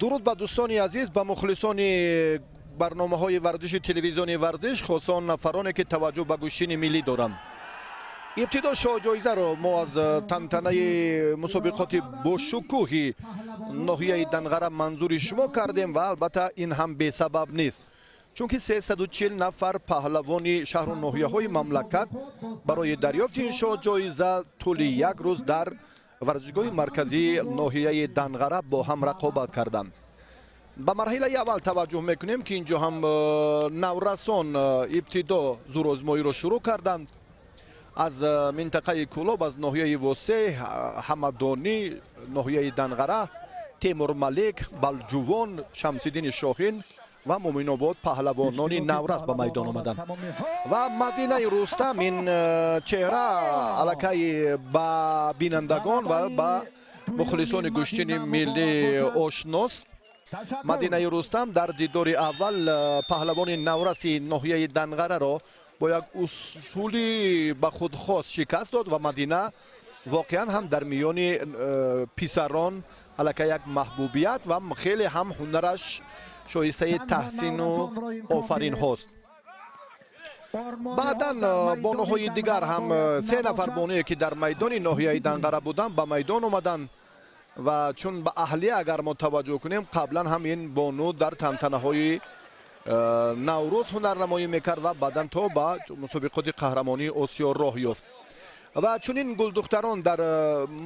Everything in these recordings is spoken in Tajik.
Дуруд ба дӯстони азиз, ба мухлисони барномаҳои варзиши телевизиони Варзиш, хоса он нафароне ки таваҷҷӯҳ ба гӯштини миллӣ доранд. Ибтидо шоҳҷоизаро мо аз тантанаи мусобиқоти бошукӯҳи ноҳияи Данғара манзури шумо кардем ва албатта ин ҳам бесабаб нест, чунки 340 нафар паҳлавони шаҳру ноҳияҳои мамлакат барои дарёфти ин шоҳҷоиза тӯли як рӯз дар варзишгоҳи марказии ноҳияи Данғара бо ҳам рақобат карданд. Ба марҳилаи аввал таваҷҷӯҳ мекунем, ки инҷо ҳам наврасон ибтидо зӯрозмоиро шурӯъ карданд. Аз минтақаи Кӯлоб, аз ноҳияи Восеъ, Ҳамадонӣ, ноҳияи Данғара, Темурмалик, Балҷувон, Шамсиддини Шоҳин ва Муъминобод паҳлавонони наврас ба майдон омаданд. Ва Мадинаи Рустам, ин чеҳра аллакай ба бинандагон ва ба мухлисони гӯштини миллӣ ошност. Мадинаи Рустам дар дидори аввал паҳлавони навраси ноҳияи Данғараро бо як усули ба худ хос шикаст дод ва Мадина воқеан ҳам дар миёни писарон аллакай як маҳбубият ва хеле ҳам ҳунараш шоистаи таҳсину офаринҳост. Баъдан бонуҳои дигар ҳам, се нафар бонуе ки дар майдони ноҳияи Данғара буданд, ба майдон омаданд ва чун ба аҳлия агар мо таваҷҷӯҳ кунем, қаблан ҳам ин бону дар тантанаҳои Наврӯз ҳунарнамоӣ мекард ва баъдан то ба мусобиқоти қаҳрамонии Осиё роҳ ёфт. Ва чунин гулдухтарон дар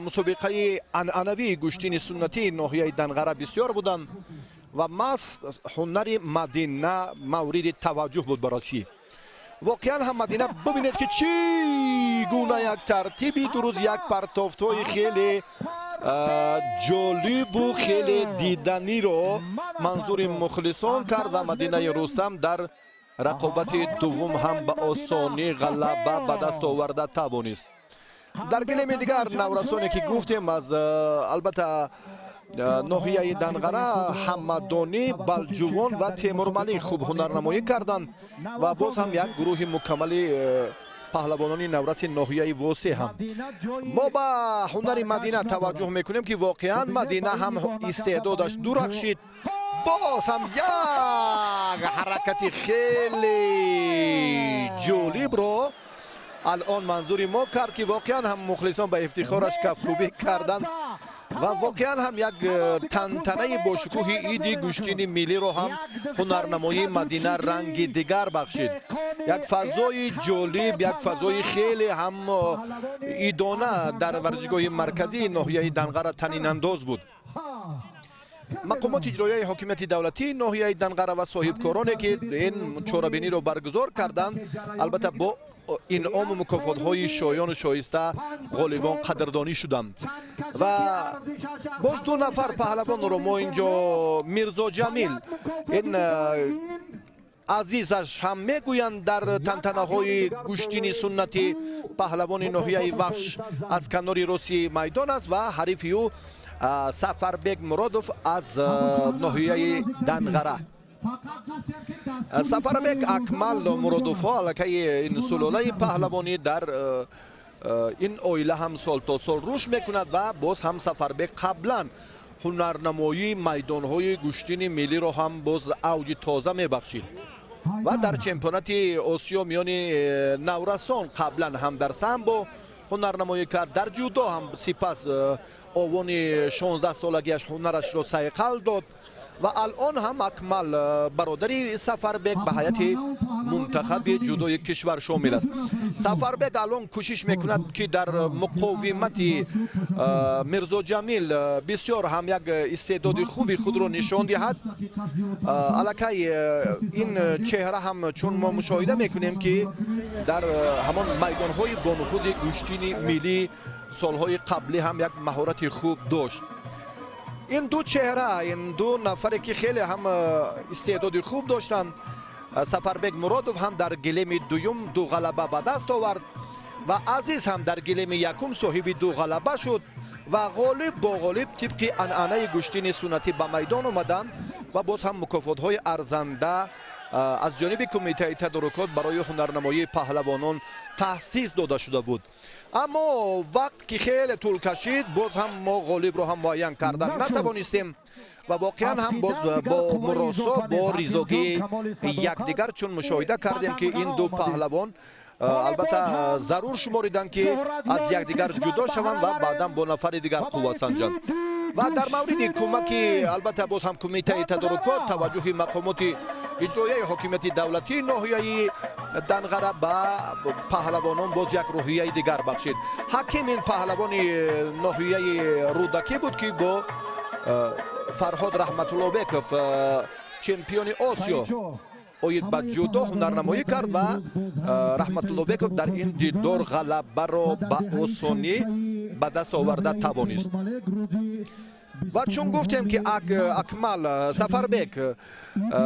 мусобиқаи анъанавии гӯштини суннатии ноҳияи Данғара бисёр буданд ва маҳз ҳунари Мадина мавриди таваҷҷӯҳ буд. Барои чӣ? Воқеан ҳам Мадина, бубинед, ки чӣ гуна як тартиби дуруст, як партофтҳои хеле ҷолибу хеле диданиро манзури мухлисон кард ва Мадинаи Рустам дар рақобати дуввум ҳам ба осонӣ ғалаба ба даст оварда тавонист. Дар гилеми дигар наврасоне ки гуфтем, аз албатта ноҳияи Данғара, Ҳамадонӣ, Балҷувон ва Темурмалик хуб ҳунарнамоӣ карданд ва боз ҳам як гурӯҳи мукаммали паҳлавонони навраси ноҳияи Восеъ ҳам. Мо ба ҳунари Мадина таваҷҷӯҳ мекунем, ки воқеан Мадина ҳам истеъдодаш дурахшид. Боз ҳам як ҳаракати хеле ҷолибро алон манзури мо кард, ки воқеан ҳам мухлисон ба ифтихораш кафкӯбӣ карданд ва воқеан ҳам як тантанаи бошукӯҳи иди гӯштини миллиро ҳам ҳунарнамоии Мадина ранги дигар бахшид. Як фазои ҷолиб, як фазои хеле ҳам идона дар варзишгоҳи марказии ноҳияи Данғара танинандоз буд. Мақомоти иҷроияи ҳокимияти давлатии ноҳияи Данғара ва соҳибкороне ки ин чорабиниро баргузор карданд, албатта бо инъому мукофотҳои шоёну шоиста ғолибон қадрдонӣ шуданд. Ва боз ду нафар паҳлавонро мо инҷо, Мирзоҷамил, ин азизаш ҳам мегӯянд дар тантанаҳои гӯштини суннатӣ, паҳлавони ноҳияи Вахш аз канори рости майдон аст ва ҳарифи ӯ Сафарбек Муродов аз ноҳияи Данғара. Сафарбек, Акмал Муродовҳо аллакай ин сулолаи паҳлавонӣ дар ин оила ҳам сол то сол рушд мекунад ва боз ҳам Сафарбек қаблан ҳунарнамоии майдонҳои гӯштини миллиро ҳам боз авҷи тоза мебахшид ва дар чемпионати Осиё миёни наврасон қаблан ҳам дар самбо ҳунарнамоӣ кард, дар ҷудо ҳам сипас овони 16 солагиаш ҳунарашро сайқал дод. Ва алон ҳам Акмал, бародари Сафарбек, ба ҳайати мунтахаби ҷудои кишвар шомил аст. Сафарбек алон кӯшиш мекунад, ки дар муқовимати Мирзоҷамил бисёр ҳам як истеъдоди хуби худро нишон диҳад. Аллакай ин чеҳра ҳам чун мо мушоҳида мекунем, ки дар ҳамон майдонҳои бонуфузи гӯштини миллӣ солҳои қаблӣ ҳам як маҳорати хуб дошт. Ин ду чеҳра, ин ду нафаре ки хеле ҳам истеъдоди хуб доштанд, Сафарбек Муродов ҳам дар гилеми дуюм ду ғалаба ба даст овард ва Азиз ҳам дар гилеми якум соҳиби ду ғалаба шуд ва ғолиб бо ғолиб тибқи анъанаи гӯштини суннатӣ ба майдон омаданд ва боз ҳам мукофотҳои арзанда аз ҷониби кумитаи тадорукот барои ҳунарнамоии паҳлавонон таҳсис дода шуда буд. Аммо вақт ки хеле тӯл кашид, боз ҳам мо ғолибро ҳам муайян кардан натавонистем. Ва воқеан ҳам боз бо муросо, бо ризогии якдигар, чун мушоҳида кардем, ки ин ду паҳлавон албатта зарур шумориданд, ки аз якдигар ҷудо шаванд ва баъдан бо нафари дигар қувва санҷанд. Ва дар мавриди кӯмаки, албатта, боз ҳам кумитаи тадорукот, таваҷҷӯҳи мақомоти иҷроияи ҳокимияти давлатии ноҳияи Данғара ба паҳлавонон боз як рӯҳияи дигар бахшид. Ҳаким ин паҳлавони ноҳияи Рӯдакӣ буд, ки бо Фарҳод Раҳматуллобеков, чемпиони Осиё оид ба ҷудо, ҳунарнамоӣ кард ва Раҳматуллобеков дар ин дидор ғалабаро ба осонӣ ба даст оварда тавонист. Ва чун гуфтем, ки Акмал Сафарбек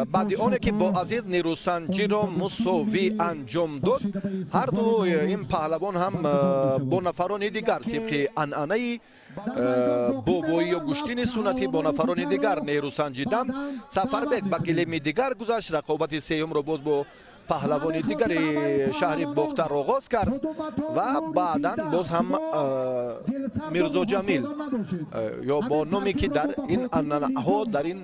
баъди оне ки бо Азиз нерӯсанҷиро мусовӣ анҷом дод, ҳарду ин паҳлавон ҳам бо нафарони дигар, тибқи анъанаи бобоӣ ё гӯштини суннатӣ, бо нафарони дигар нерӯсанҷиданд. Сафарбек ба гилеми дигар гузашт, рақобати сеюмро боз бо паҳлавони дигари шаҳри Бохтар оғоз кард ва баъдан боз ҳам Мирзоҷамил ё бо номе ки дар ин анъанаҳо, дар ин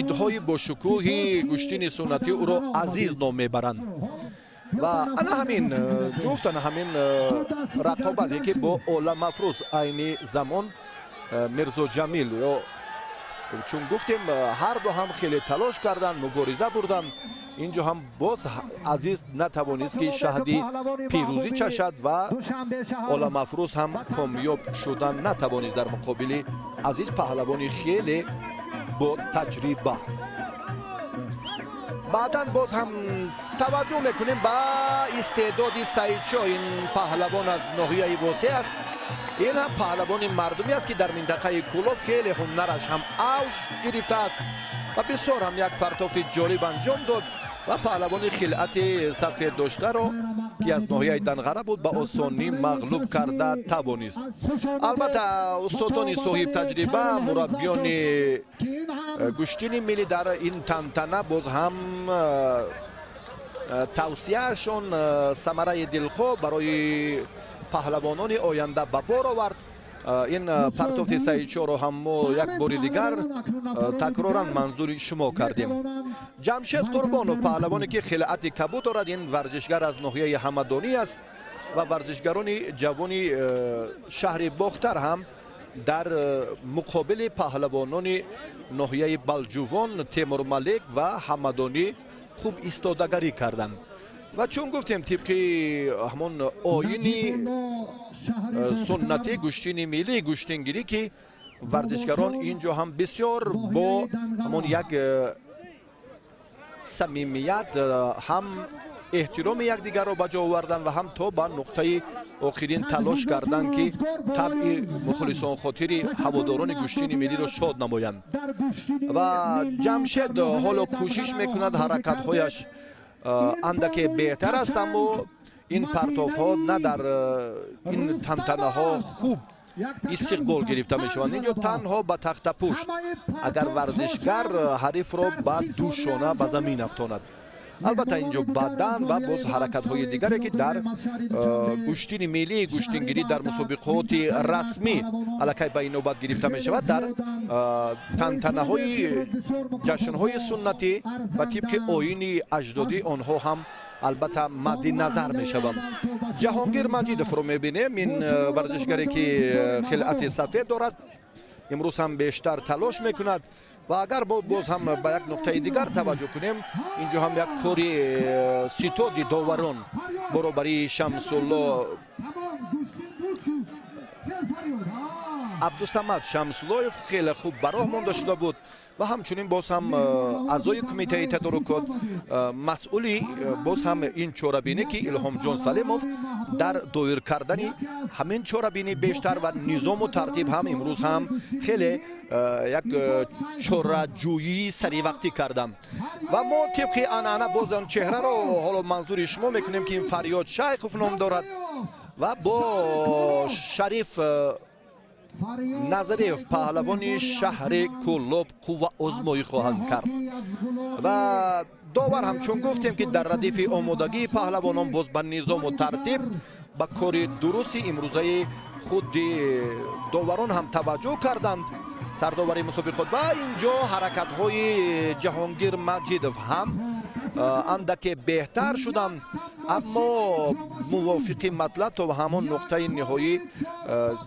идҳои бошукӯҳи гӯштини суннатӣ ӯро Азиз ном мебаранд. Ва ана ҳамин ҷуфт, ана ҳамин рақобате, ки бо Оламафрӯз айни замон Мирзоҷамил ё чун гуфтем, ҳарду ҳам хеле талош карданд, мубориза бурданд. Инҷо ҳам боз Азиз натавонист, ки шаҳди пирӯзӣ чашад ва Оламафрӯз ҳам комёб шудан натавонист дар муқобили Азиз, паҳлавони хеле бо таҷриба. Баъдан боз ҳам таваҷҷӯҳ мекунем ба истеъдоди Саидшо. Ин паҳлавон аз ноҳияи Восеъ аст. Ин ҳам паҳлавони мардумӣ аст, ки дар минтақаи Кӯлоб хеле ҳунараш ҳам авҷ гирифтааст ва бисёр ҳам як фартофти ҷолиб анҷом дод ва паҳлавони хилъати сафед доштаро, ки аз ноҳияи Данғара буд, ба осонӣ мағлуб карда тавонист. Албатта, устодони соҳибтаҷриба, мураббиёни гӯштини миллӣ дар ин тантана боз ҳам тавсияашон самараи дилхоҳ барои паҳлавонони оянда ба бор овард. Ин партофти Саидшоро ҳам мо як бори дигар такроран манзури шумо кардем. Ҷамшед Қурбонов, паҳлавоне ки хилъати кабуд дорад, ин варзишгар аз ноҳияи Ҳамадонӣ аст ва варзишгарони ҷавони шаҳри Бохтар ҳам дар муқобили паҳлавонони ноҳияи Балҷувон, Темурмалик ва Ҳамадонӣ хуб истодагарӣ карданд. Ва чун гуфтем, тибқи ҳамон оини суннатӣ гӯштини миллӣ, гӯштингирӣ, ки варзишгарон ин ҷо ҳам бисёр бо ҳамон як самимият ҳам эҳтироми якдигарро ба ҷо оварданд ва ҳам то ба нуқтаи охирин талош карданд, ки табъи мухлисон, хотири ҳаводорони гӯштини миллиро шод намоянд. Ва Ҷамшед ҳоло кӯшиш мекунад, ҳаракатҳояш андаке беҳтар аст, аммо ин партофҳо на дар ин тантанаҳо хуб истиқбол гирифта мешаванд. Инҷо танҳо ба тахтапушт, агар варзишгар ҳарифро ба ду шона ба замин афтонад. Албатта, инҷо бадан ва боз ҳаракатҳои дигаре, ки дар гӯштини миллии гӯштингирӣ дар мусобиқоти расмӣ аллакай ба инобат гирифта мешавад, дар тантанаҳои ҷашнҳои суннатӣ ва тибқи оини аҷдодӣ онҳо ҳам албатта мадди назар мешаванд. Ҷаҳонгир Маҷидовро мебинем. Ин варзишгаре, ки хилъати сафед дорад, имрӯз ҳам бештар талош мекунад. Ва агар боз ҳам ба як нуқтаи дигар таваҷҷӯҳ кунем, инҷо ҳам як кори ситоди доварон баробарии Шамсулло, Абдусамад Шамсуллоев хеле хуб ба роҳ монда шуда буд ва ҳамчунин боз ҳам аъзои кумитаи тадорукот, масъули боз ҳам ин чорабинӣ, ки Илҳомҷон Салимов, дар доир кардани ҳамин чорабинӣ бештар ва низому тартиб ҳам имрӯз ҳам хеле як чораҷӯии саривақтӣ кардам. Ва мо тибқи анъана боз он чеҳраро ҳоло манзури шумо мекунем, ки ин Фарёд Шайхов ном дорад ва бо Шариф Назариев, паҳлавони шаҳри Кӯлоб, қувваозмоӣ хоҳанд кард. Ва довар ҳам, чун гуфтем, ки дар радифи омодагии паҳлавонон боз ба низому тартиб, ба кори дурусти имрӯзаи худи доварон ҳам таваҷҷӯҳ карданд. Сардовари мусобиқот. Ва инҷо ҳаракатҳои Ҷаҳонгир Маҷидов ҳам андаке беҳтар шуданд, аммо мувофиқи матлаб то ҳамон нуқтаи ниҳоӣ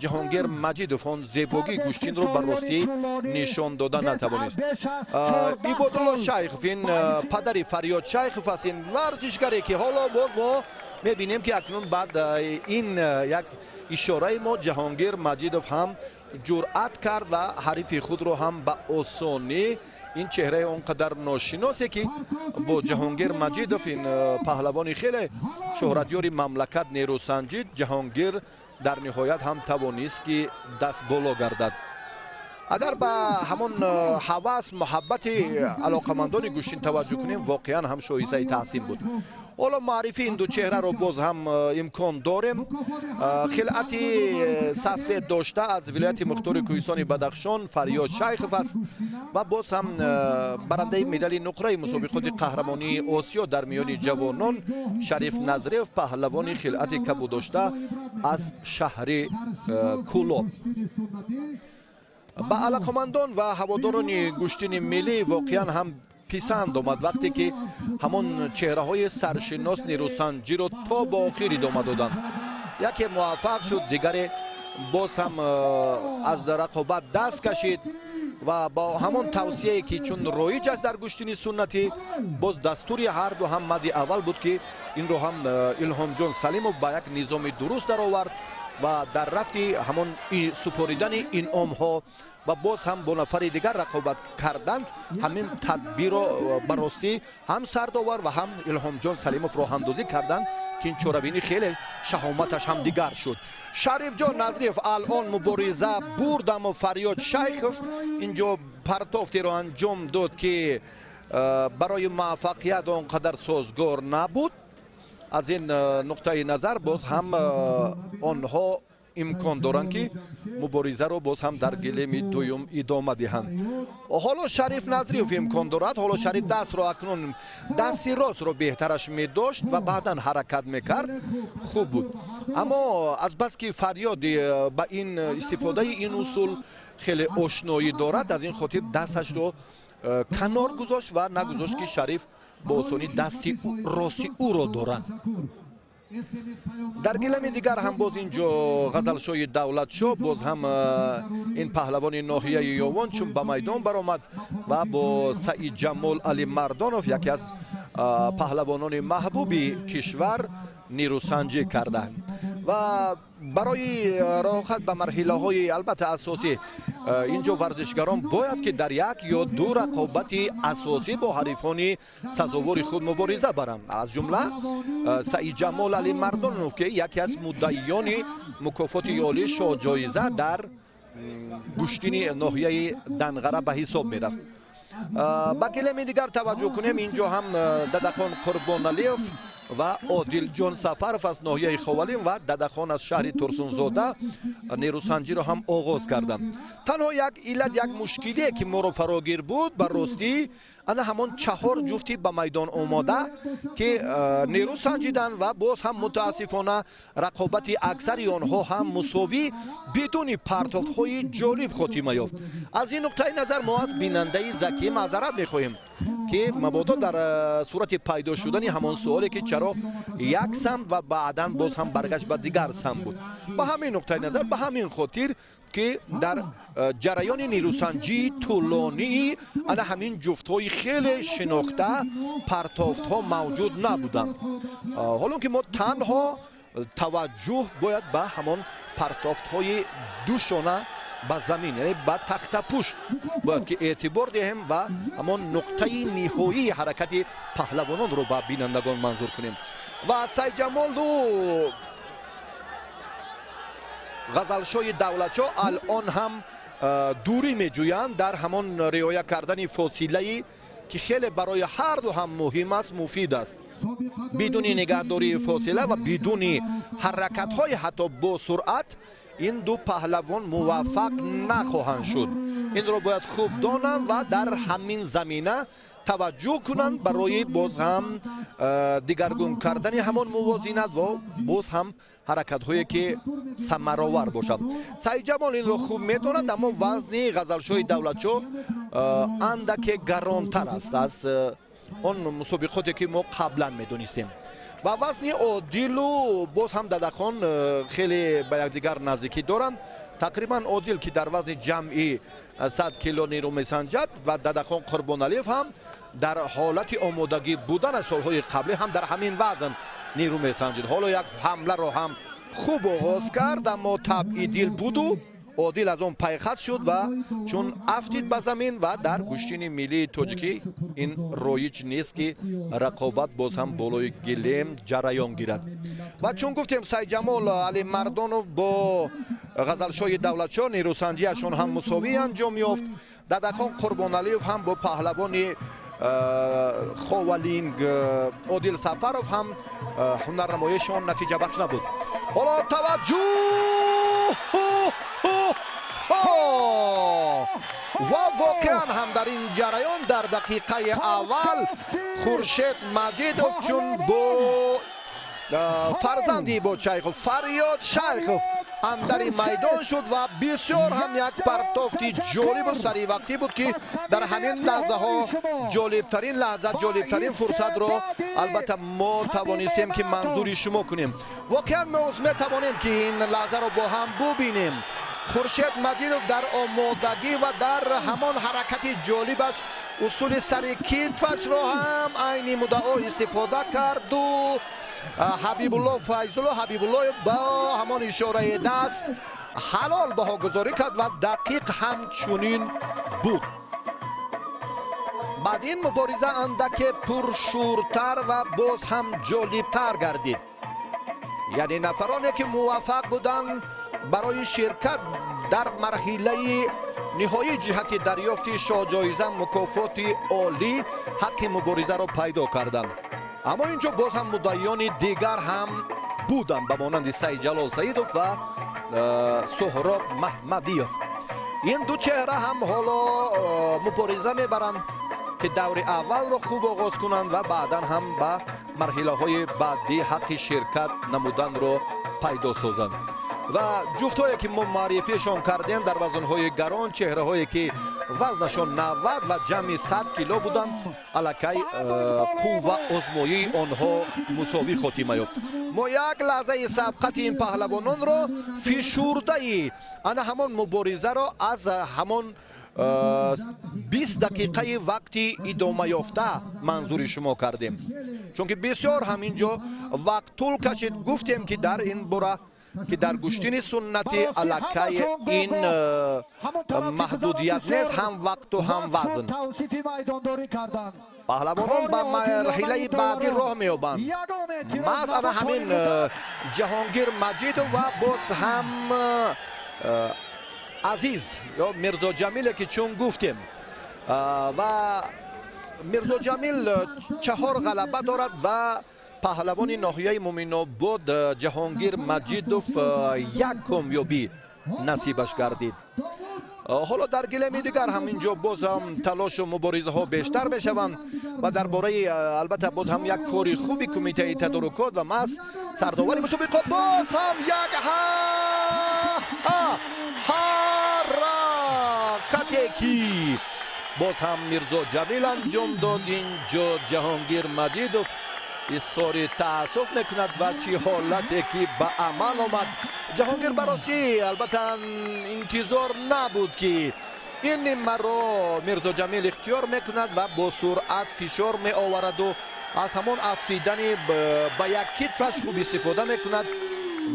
Ҷаҳонгир Маҷидов он зебогии гӯштинро ба ростӣ нишон дода натавонист. Ибодулло Шайхов, ин падари Фарёд Шайхов аст, ин варзишгаре ки ҳоло боз мо мебинем ки акнун баъд ин як ишораи мо Ҷаҳонгир Маҷидов ҳам ҷуръат кард ва ҳарифи худро ҳам ба осонӣ, ин чеҳраи он қадар ношиносе ки бо Ҷаҳонгир Маҷидов, ин паҳлавони хеле шӯҳратёри мамлакат, нерӯсанҷид, Ҷаҳонгир дар ниҳоят ҳам тавонист ки даст боло гардад. Агар ба ҳамон ҳавас, муҳаббати алоқамандони гӯштин таваҷҷӯҳ кунем, воқеан ҳам шоистаи таҳсин буд. Ҳоло маърифи ин ду чеҳраро боз ҳам имкон дорем. Хилъати сафед дошта аз вилояти мухтори кӯҳистони Бадахшон Фарёд Шайхов аст ва боз ҳам барандаи медали нуқраи мусобиқоти қаҳрамонии Осиё дар миёни ҷавонон Шариф Назриев, паҳлавони хилъати кабуд дошта аз шаҳри Кӯлоб. Ба алоқамандон ва ҳаводорони гӯштини миллӣ воқеан ҳам писанд омад вақте ки ҳамон чеҳраҳои саршинос нерӯсанҷиро то ба охир идома доданд. Яке муваффақ шуд, дигаре боз ҳам аз рақобат даст кашид ва бо ҳамон тавсияе ки чун роиҷ аст дар гӯштини суннатӣ, боз дастури ҳарду ҳам мадди аввал буд ки инро ҳам Илҳомҷон Салимов ба як низоми дуруст даровард ва дар рафти ҳамон супоридани инъомҳо ва боз ҳам бо нафари дигар рақобат кардан, ҳамин тадбирро ба ростӣ ҳам сардовар ва ҳам Илҳомҷон Салимов роҳандозӣ карданд ки ин чорабинӣ хеле шаҳоматаш ҳам дигар шуд. Шарифҷон Назриев алон мубориза бурд, аммо Фарёд Шайхов инҷо партофтеро анҷом дод ки барои муваффақият он қадар созгор набуд. Аз ин нуқтаи назар боз ҳам онҳо имкон доранд ки муборизаро боз ҳам дар гилеми дуюм идома диҳанд. Ҳоло Шариф Назриев имкон дорад. Ҳоло Шариф дастро акнун дасти ростро беҳтараш медошт ва баъдан ҳаракат мекард, хуб буд. Аммо азбаски Фарёд ба ин истифодаи ин усул хеле ошноӣ дорад, аз ин хотир дасташро канор гузошт ва нагузошт ки Шариф бо осонӣ дасти рости ӯро дорад. Дар гилами дигар ҳам боз инҷо Ғазалшоҳи Давлатшоҳ, боз ҳам ин паҳлавони ноҳияи Ёвон чун ба майдон баромад ва бо Саидҷамол Алимардонов, яке аз паҳлавонони маҳбуби кишвар, нерӯсанҷӣ карданд. Ва барои роҳат ба марҳилаҳои албатта асосӣ инҷо варзишгарон бояд ки дар як ё ду рақобати асосӣ бо ҳарифони сазовори худ мубориза баранд. Аз ҷумла Саидҷамол Алимардонов ки яке аз муддаиёни мукофоти олии шоҳҷоиза дар гӯштини ноҳияи Данғара ба ҳисоб мерафт. Ба гилеми дигар таваҷҷӯҳ кунем, инҷо ҳам Дадахон Қурбоналиев ва Одилҷон Сафаров аз ноҳияи Ховалин ва Дадахон аз шаҳри Турсунзода нерӯсанҷиро ҳам оғоз карданд. Танҳо як иллат, як мушкилие ки моро фарогир буд ба ростӣ, ана ҳамон чаҳор ҷуфти ба майдон омода ки нерӯ санҷиданд ва боз ҳам мутаассифона рақобати аксари онҳо ҳам мусовӣ бидуни партофтҳои ҷолиб хотима ёфт. Аз ин нуқтаи назар мо аз бинандаи закӣ маъзарат мехоҳем ки мабодо дар сурати пайдо шудани ҳамон суоле ки чаро як самт ва баъдан боз ҳам баргашт ба дигар самт буд. Ба ҳамин нуқтаи назар, ба ҳамин хотир ки дар ҷараёни нерӯсанҷии тӯлонии ана ҳамин ҷуфтҳои хеле шинохта партофтҳо мавҷуд набуданд. Ҳоло ки мо танҳо таваҷҷӯҳ бояд ба ҳамон партофтҳои душона ба замин, яъне ба тахтапушт бояд ки эътибор диҳем ва ҳамон нуқтаи ниҳоии ҳаракати паҳлавононро ба бинандагон манзур кунем. Ва Сайҷамолу Ғазалшоҳи Давлатшоҳ алон ҳам дурӣ меҷӯянд дар ҳамон риоя кардани фосилае ки хеле барои ҳарду ҳам муҳим аст, муфид аст. Бидуни нигаҳдории фосила ва бидуни ҳаракатҳои ҳатто бо суръат ин ду паҳлавон муваффақ нахоҳанд шуд. Инро бояд хуб донам ва дар ҳамин замина таваҷҷӯҳ кунанд барои боз ҳам дигаргун кардани ҳамон мувозинат ва боз ҳам ҳаракатҳое ки самаровар бошад. Саидҷамол инро хуб медонад, аммо вазни Ғазалшоҳи Давлатшоҳ андаке гаронтар аст аз он мусобиқоте ки мо қаблан медонистем ва вазни Одилу боз ҳам Дадахон хеле ба якдигар наздикӣ доранд. Тақрибан Одил ки дар вазни ҷамъӣ 100 кило нерӯ месанҷад ва Дадахон Қурбоналиев ҳам дар ҳолати омодагӣ будан аз солҳои қаблӣ ҳам дар ҳамин вазн нерӯ месанҷид. Ҳоло як ҳамларо ҳам хуб оғоз кард, аммо табъи дил буду Одил аз он пайхас шуд ва чун афтид ба замин ва дар гӯштини миллии тоҷикӣ ин роиҷ нест ки рақобат боз ҳам болои гилем ҷараён гирад. Ва чун гуфтем, Сайҷамол Алимардонов бо Ғазалшоҳи Давлатшоҳ нерӯсанҷиашон ҳам мусовӣ анҷом ёфт. Дадахон Қурбоналиев ҳам бо паҳлавони Ховалинг Одил Сафаров ҳам ҳунарнамоишон натиҷабахш набуд. Ҳоло таваҷҷӯҳ ва воқеан ҳам дар ин ҷараён дар дақиқаи аввал Хуршед Маҷидов чун бо фарзанди бо Шайхов Фарёд Шайхов андари майдон шуд ва бисёр ҳам як партофти ҷолибу саривақтӣ буд, ки дар ҳамин лаҳзаҳо ҷолибтарин лаҳза, ҷолибтарин фурсатро албатта мо тавонистем ки манзури шумо кунем. Воқеан мо метавонем ки ин лаҳзаро бо ҳам бубинем. Хуршед Маҷидов дар омодагӣ ва дар ҳамон ҳаракати ҷолибаш усули сари китфашро ҳам айни муддао истифода карду Ҳабибулло Файзулло Ҳабибуллоев бо ҳамон ишораи даст ҳалол баҳогузорӣ кард ва дақиқ ҳамчунин буд. Баъд ин мубориза андаке пуршӯртар ва боз ҳам ҷолибтар гардид. Яъне нафароне ки муваффақ буданд барои ширкат дар марҳилаи ниҳоии ҷиҳати дарёфти шоҳҷоиза мукофоти олӣ ҳаққи муборизаро пайдо карданд. Аммо инҷо боз ҳам муддаиёни дигар ҳам буданд ба монанди Саидҷалол Саидов ва Суҳроб Маҳмадиев. Ин ду чеҳра ҳам ҳоло мубориза мебаранд ки даври аввалро хуб оғоз кунанд ва баъдан ҳам ба марҳилаҳои баъдӣ ҳаққи ширкат намуданро пайдо созанд. Ва ҷуфтҳое ки мо маърифишон кардем дар вазнҳои гарон, чеҳраҳое ки вазнашон 90 ва ҷамъи 100 кило буданд, аллакай қувва озмоии онҳо мусовӣ хотима ёфт. Мо як лаҳзаи сабқати ин паҳлавононро фишурдаи ана ҳамон муборизаро аз ҳамон 20 дақиқаи вақти идомаёфта манзури шумо кардем, чунки бисёр ҳам инҷо вақт тӯл кашид. Гуфтем ки дар ин бора ки дар гӯштини суннатӣ аллакай ин маҳдудият нест, ҳам вақту ҳам вазн. Паҳлавонон ба марҳилаи баъдӣ роҳ меёбанд. Маҳз ана ҳамин Ҷаҳонгир Маҷидов ва боз ҳам Азиз ё Мирзоҷамиле ки чун гуфтем ва Мирзоҷамил 4 ғалаба дорад ва паҳлавони ноҳияи Муминобод Ҷаҳонгир Маҷидов як комёбӣ насибаш гардид. Ҳоло дар гилеми дигар ҳам инҷо боз ҳам талошу муборизаҳо бештар мешаванд ва дар бораи албатта боз ҳам як кори хуби кумитаи тадорукот ва маҳз сардовари мусобиқот боз ҳам як ҳаракате ки боз ҳам Мирзоҷамил анҷом дод. Инҷо Ҷаҳонгир Маҷидов изҳори таассуф мекунад ва чӣ ҳолате ки ба амал омад. Ҷаҳонгир баросӣ албатта интизор набуд ки ин нимаро Мирзоҷамил ихтиёр мекунад ва бо суръат фишор меовараду аз ҳамон афтидани ба як китфаш хуб истифода мекунад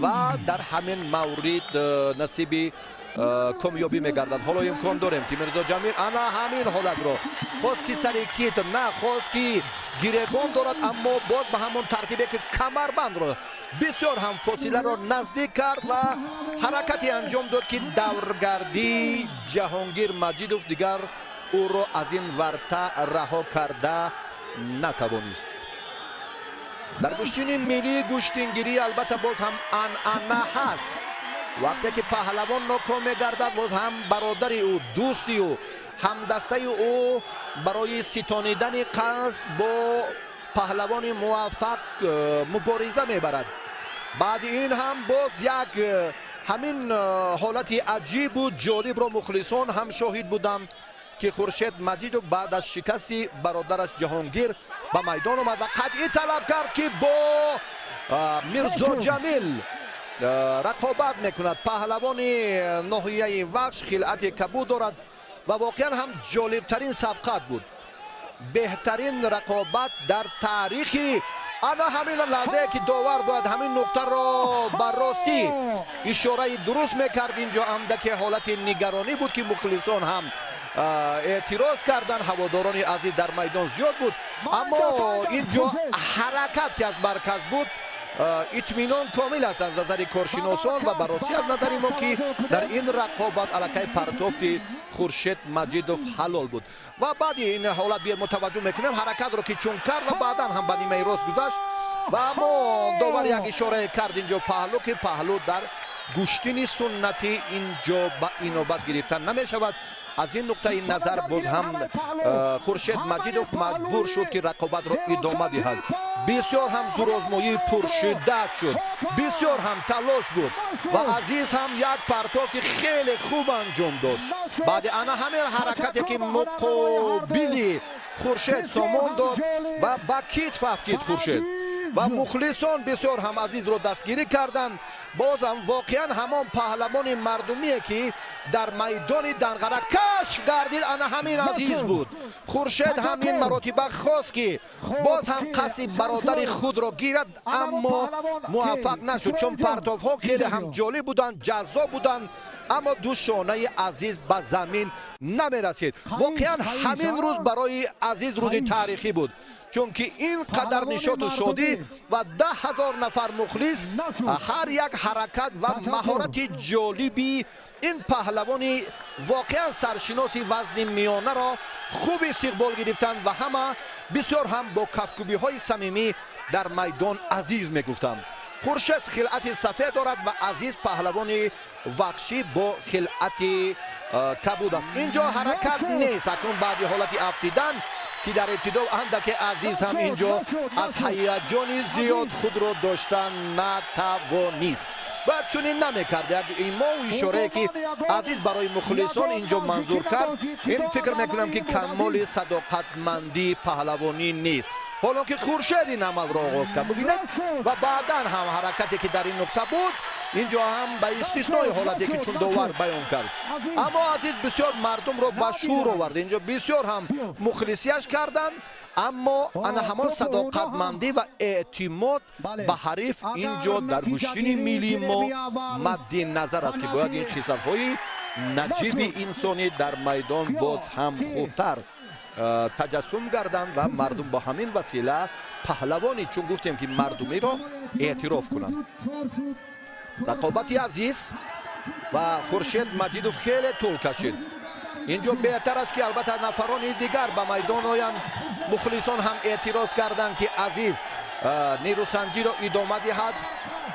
ва дар ҳамин маврид насиби комёбӣ мегардад. Ҳоло имкон дорем ки Мирзоҷамил ана ҳамин ҳолатро хост ки сари кит на хост ки гиребон дорад, аммо боз ба ҳамон тартибе ки камарбандро бисёр ҳам фосиларо наздик кард ва ҳаракате анҷом дод ки давргардии Ҷаҳонгир Маҷидов дигар ӯро аз ин варта раҳо карда натавонист. Дар гӯштини миллии гӯштингирӣ албатта боз ҳам анъана ҳаст. Вақте ки паҳлавон ноком мегардад, боз ҳам бародари ӯ, дӯсти ӯ, ҳамдастаи ӯ барои ситонидани қасд бо паҳлавони муваффақ мубориза мебарад. Баъди ин ҳам боз як ҳамин ҳолати аҷибу ҷолибро мухлисон ҳам шоҳид буданд, ки Хуршед Маҷидов баъд аз шикасти бародараш Ҷаҳонгир ба майдон омад ва қатъӣ талаб кард, ки бо Мирзо Ҷамил рақобат мекунад. Паҳлавони ноҳияи Вахш хилъати кабуд дорад ва воқеан ҳам ҷолибтарин сабқат буд. Беҳтарин рақобат дар таърихи ана ҳамин лаҳзае ки довар бояд ҳамин нуқтаро ба ростӣ ишораи дуруст мекард. Инҷо андаке ҳолати нигаронӣ буд, ки мухлисон ҳам эътироз карданд. Ҳаводорони Азиз дар майдон зиёд буд, аммо инҷо ҳаракат ки аз марказ буд, итминон комил аст аз назари коршиносон ва ба ростӣ аз назари мо, ки дар ин рақобат аллакай партофти Хуршед Маҷидов ҳалол буд. Ва баъди ин ҳолат биё мутаваҷҷӯҳ мекунем ҳаракатро, ки чун кард ва баъдан ҳам ба нимаи рост гузашт ва аммо довар як ишорае кард инҷо паҳлӯ, ки паҳлӯ дар гӯштини суннатӣ инҷо ба инобат гирифта намешавад. Аз ин нуқтаи назар боз ҳам Хуршед Маҷидов маҷбур шуд, ки рақобатро идома диҳад. Бисёр ҳам зӯрозмоии пуршиддат шуд, бисёр ҳам талош буд ва Азиз ҳам як партофти хеле хуб анҷом дод. Баъди ана ҳамин ҳаракате, ки муқобили Хуршед сомон дод ва ба китф афтид Хуршед ва мухлисон бисёр ҳам Азизро дастгирӣ карданд. Бозам воқеан ҳамон паҳлавони мардумие, ки дар майдони Данғара кашф гардид, ана ҳамин Азиз буд. Хуршед ҳам ин маротиба хост, ки боз ҳам қасди бародари худро гирад, аммо муваффақ нашуд, чун партофҳо хеле ҳам ҷолиб буданд, ҷаззоб буданд, аммо ду шонаи Азиз ба замин намерасид. Воқеан ҳамин рӯз барои Азиз рӯзи таърихӣ буд, чунки ин қадар нишоту шодӣ ва 10 000 нафар мухлис ҳар як ҳаракат ва маҳорати ҷолиби ин паҳлавони воқеан саршиноси вазни миёнаро хуб истиқбол гирифтанд ва ҳама бисёр ҳам бо кафкӯбиҳои самимӣ дар майдон Азиз мегуфтанд. Хуршед хилъати сафед дорад ва Азиз паҳлавони вахшӣ бо хилъати кабуд аст. Инҷо ҳаракат нест. Акнун баъди ҳолати афтидан, ки дар ибтидо андаке Азиз ҳам инҷо аз ҳаяҷони зиёд худро дошта натавонист, бояд чунин намекард. Як имову ишорае, ки Азиз барои мухлисон инҷо манзур кард, ин фикр мекунам, ки камоли садоқатмандии паҳлавонӣ нест, ҳоло ки Хуршед ин амалро оғоз кард. Бубинед, ва баъдан ҳам ҳаракате, ки дар ин нуқта буд, инҷо ҳам ба истиснои ҳолате, ки чун довар баён кард, аммо Азиз бисёр мардумро ба шӯр овард. Инҷо бисёр ҳам мухлисияш карданд, аммо ана ҳамон садоқатмандӣ ва эътимод ба ҳариф инҷо дар гӯштини миллии мо мадди назар аст, ки бояд ин хислатҳои наҷиби инсонӣ дар майдон боз ҳам хубтар таҷассум гарданд ва мардум бо ҳамин васила паҳлавони, чун гуфтем, ки мардумиро эътироф кунанд. Рақобати Азиз ва Хуршед Маҷидов хеле тӯл кашид. Инҷо беҳтар аст, ки албатта нафарони дигар ба майдон оянд. Мухлисон ҳам эътироз карданд, ки Азиз нерӯсанҷиро идома диҳад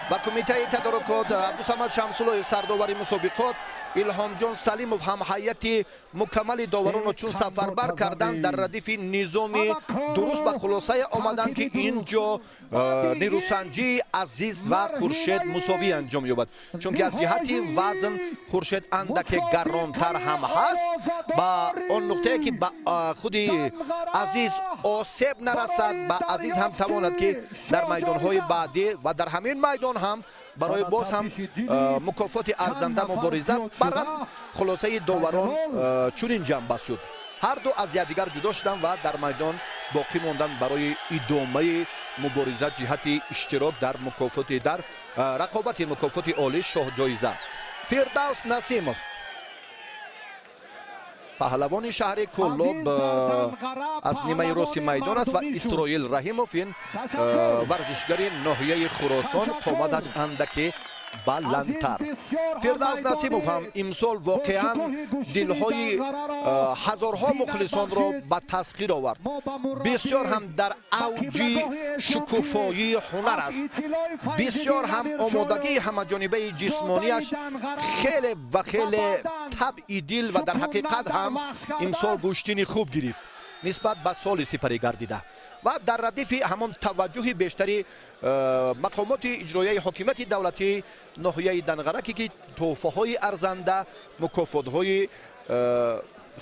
ва кумитаи тадорукот, Абдусамад Шамсуллоев сардовари мусобиқот, Илҳомҷон Салимов ҳам ҳайати мукаммали доваронро чун сафарбар карданд, дар радифи низоми дуруст ба хулосае омаданд, ки ин ҷо нерӯсанҷии Азиз ва Хуршед мусовӣ анҷом ёбад, чунки аз ҷиҳати вазн Хуршед андаке гаронтар ҳам ҳаст. Ба он нуқтае, ки ба худи Азиз осеб нарасад, ба Азиз ҳам тавонад, ки дар майдонҳои баъдӣ ва дар ҳамин майдон ҳам барои боз ҳам мукофоти арзанда мубориза барад. Хулосаи доварон чунин ҷамъбаст шуд. Ҳарду аз якдигар ҷудо шуданд ва дар майдон боқӣ монданд барои идомаи мубориза ҷиҳати иштирок дар мукофоти дар рақобати мукофоти олӣ, шоҳҷоиза. Фирдавс Насимов, паҳлавони шаҳри Кӯлоб, аз нимаи рости майдон аст ва Исроил Раҳимов, ин варзишгари ноҳияи Хуросон, қоматаш андаке баландтар. Фирдавс Насимов ҳам имсол воқеан дилҳои ҳазорҳо мухлисонро ба тасхир овард. Бисёр ҳам дар авҷи шукуфоии ҳунар аст. Бисёр ҳам омодагии ҳамаҷонибаи ҷисмонияш хеле ва хеле табъи дил ва дар ҳақиқат ҳам имсол гӯштини хуб гирифт нисбат ба соли сипарӣ гардида. Ва дар радифи ҳамон таваҷҷӯҳи бештари мақомоти иҷроияи ҳокимияти давлатии ноҳияи Данғараке ки тӯҳфаҳои арзанда, мукофотҳои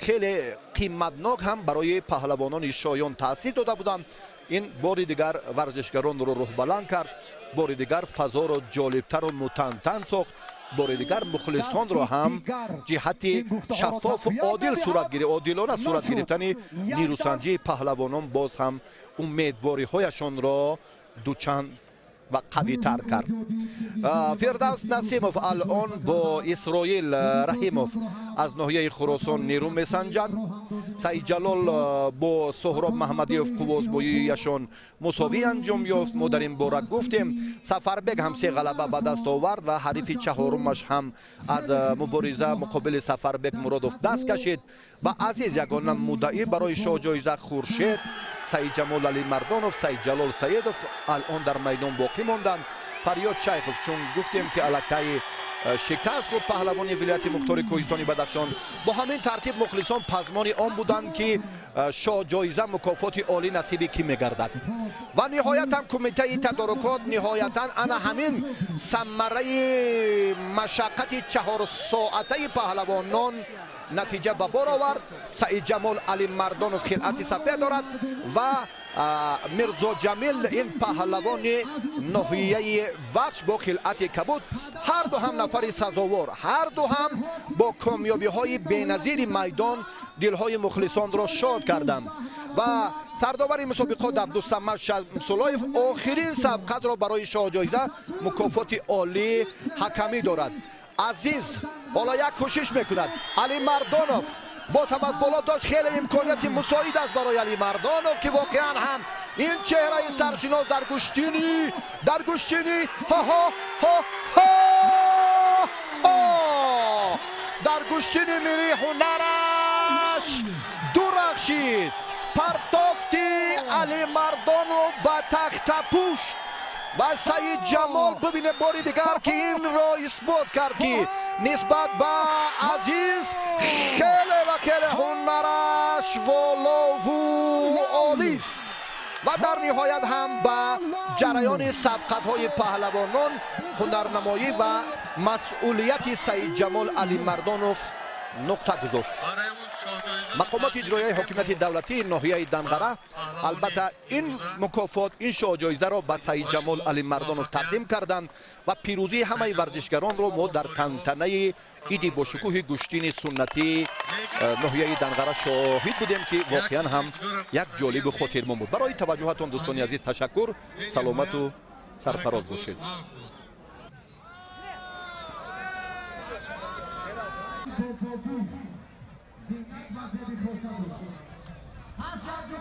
хеле қиматнок ҳам барои паҳлавонони шоён таъсис дода буданд, ин бори дигар варзишгаронро рӯҳбаланд кард, бори дигар фазоро ҷолибтару мутантан сохт, бори дигар мухлисонро ҳам ҷиҳати шаффофу одил одилона сурат гирифтани нерӯсанҷии паҳлавонон боз ҳам умедвориҳояшонро дучанд ва қавитар кард. Фирдавс Насимов алон бо Исроил Раҳимов аз ноҳияи Хуросон нерӯ месанҷад. Саидҷалол бо Соҳроб Маҳмадиев қуввозбоияшон мусовӣ анҷом ёфт. Мо дар ин бора гуфтем. Сафарбек ҳам се ғалаба ба даст овард ва ҳарифи чаҳорумаш ҳам аз мубориза муқобили Сафарбек Муродов даст кашид. Ва Азиз ягона муддаӣ барои шоҳҷоиза Хуршед, Саидҷамол Алимардонов, Саидҷалол Саидов алон дар майдон боқӣ монданд. Фарёд Шайхов, чун гуфтем ки аллакай шикаст хӯрд паҳлавони вилояти мухтори кӯҳистони Бадахшон. Бо ҳамин тартиб мухлисон пазмони он буданд ки шоҳҷоиза мукофоти олӣ насиби кӣ мегардад. Ва ниҳоятан кумитаи тадорукот ниҳоятан ана ҳамин самараи машаққати чаҳорсоатаи паҳлавонон натиҷа ба бор овард. Саидҷамол Алимардонов хилъати сафед дорад ва Мирзоҷамил ин паҳлавони ноҳияи Вахш бо хилъати кабуд. Ҳар ду ҳам нафари сазовор, ҳар ду ҳам бо комёбиҳои беназири майдон дилҳои мухлисонро шод карданд. Ва сардовари мусобиқот Абдусамад Шамсуллоев охирин сабқатро барои шоҳҷоиза мукофоти олӣ ҳакамӣ дорад. Азиз ҳоло як кӯшиш мекунад. Алимардонов боз ҳам аз боло дошт, хеле имконияти мусоид аст барои Алимардонов ки воқеан ҳам ин чеҳраи саршинос дар гӯштини ҳо ҳо ҳо ҳо дар гӯштини мирии ҳунараш дурахшид. Партофти Алимардонов ба тахтапӯш ва Саидҷамол бибине бори дигар ки инро исбот кард ки нисбат ба Азиз хеле ва хеле ҳунараш волову олист. Ва дар ниҳоят ҳам ба ҷараёни сабқатҳои паҳлавонон ҳунарнамоӣ ва масъулияти Саидҷамол Алимардонов нуқта гузошт. Мақомоти иҷроияи ҳокимияти давлатии ноҳияи Данғара албатта ин мукофот, ин шоҳҷоизаро ба Саидҷамол Алимардонов тақдим карданд ва пирӯзии ҳамаи варзишгаронро мо дар тантанаи иди бошукӯҳи гӯштини суннатии ноҳияи Данғара шоҳид будем ки воқеан ҳам як ҷолибу хотирмон буд. Барои таваҷҷӯҳатон дӯстони азиз ташаккур. Саломату сарфароз бошед. Зинат ва зеби хурсанд. Ҳар шахсе